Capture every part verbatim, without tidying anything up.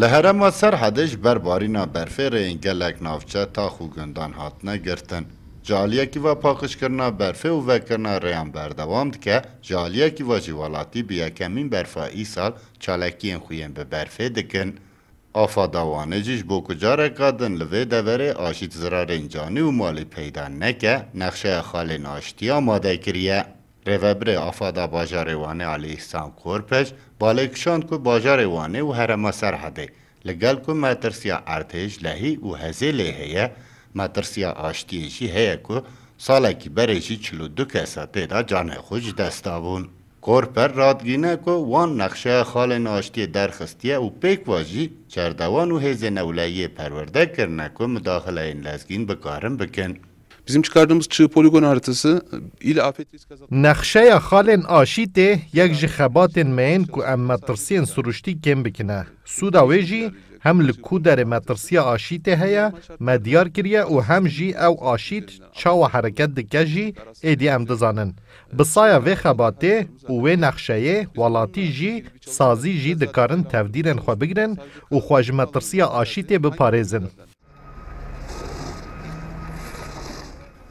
Li herêma Serhedê ji ber barîna berfê rêyên gelek navçe, tax û gundan hatine girtin. Ji aliyekî ve paqijkirina berfê û vekirina rêyan berdewam dike, ji aliyekî ve jî welatî bi yekemîn berfa îsal çalakiyên xwe yên bi berfê dikin. Afada Wanê jî ji bo ku careka din li vê deverê aşît zirarên canî û malî peyda neke, nexşeya xalên aştiyê amade kiriye. Rêvebirê Afada bajarê Wanê Alî Îhsan Korpeç balê kişand ku bajarê Wanê û herêma Serhedê li gel ku metirsiya erdhêj, lehî û hezê lê heye, metirsiya aştiyê jî heye ku salekî berê jî çil û du kesa tê de canê xwe ji dest dabûn. Korper radgîne ku wan nexşeya xalên aştiyê derxistiye û pêk ve jî çerdewan û hêzên ewlehiyê perwerde kirine ku midaxileyên lezgîn bikarin bikin. Bizim çıkardığımız çığ poligon haritası il afet risk azaltma. Nexşeya xalên aşîtê yek ji xebatên me yên ku em metirsiyên siruştî kêm bikine. Sûda wê jî hem li ku derê metirsiya aşîtê heye, me diyar kiriye û hem jî ew aşît çawa hereket dike jî êdî em dizanin. Bi saya vê xebatê û wê nexşeyê welatî jî, sazî jî dikarin tevdîrên xwe bigrin û xwe ji metirsiya aşîtê biparêzin.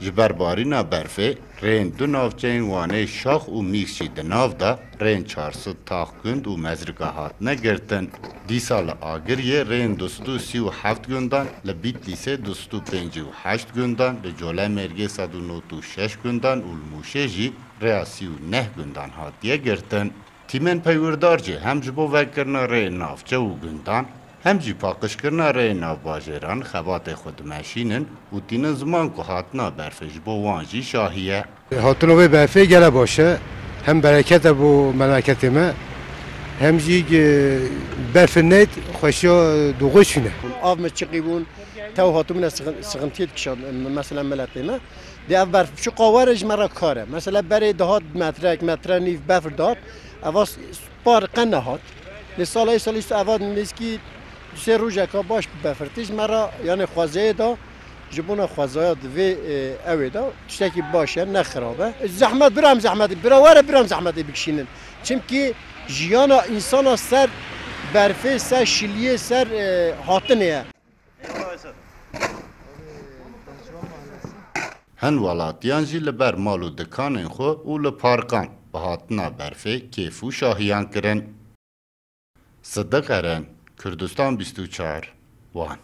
Ji ber barîna berfê rêyên du navçeyên Wanê Şax û Mîks jî di nav de rêyên çar sed Tax gund û Mezrika hatine girtin. Dîsa li Agiriyê rêyên du sed û sî û heft gundan, li Bîtlîsê du sed û pêncî û heşt gundan, li Colemêrgê sed û nod û şeş gundan û li Mûşê jî rêya sî û neh gundan hatiye girtin. Tîmên peywîrdar jî hem ji bo vekirina rêyên navçe û gundan, hem jî paqijkirina rêyên navbajêran xebatê xwe dimeşînin û tînin ziman ku hatina berfê ji bo wan jî şahî ye. Hatina wê berfê gele baş e. Hem bereket e bo memleketê me, hem jî, e, berfê neyt xweşiya, e, doxê çûne. Av me çiqî bûn, tew hatibûne sixin-, sixintiyê dikişand, e, mesela miletê me. Dê ev berf çiqa were ji me re kar e. Mesela berê dihat metrek, metre nîv befir dihat. Eva s-, par qe nehat. Lê sala îsal îşte eva nêzkî du sê rojeka baş befir tê ji me re, yanê xwezayê da, ji bona xwezaya di vê, e, ewê da tiştekî baş e, ne xirab e. Zehmet, biram zehmetê, bira were biram zehmetê bikişînin. Çimkî jiyana însana ser berfê, ser şiliyê, ser, e, hatinê ye. Hin welatiyan jî li ber mal û dikanên xwe û li parkan bi hatina berfê kêf û şahiyan kirin. Sidiq Eren, Kurdistan bîst û çar, Wan.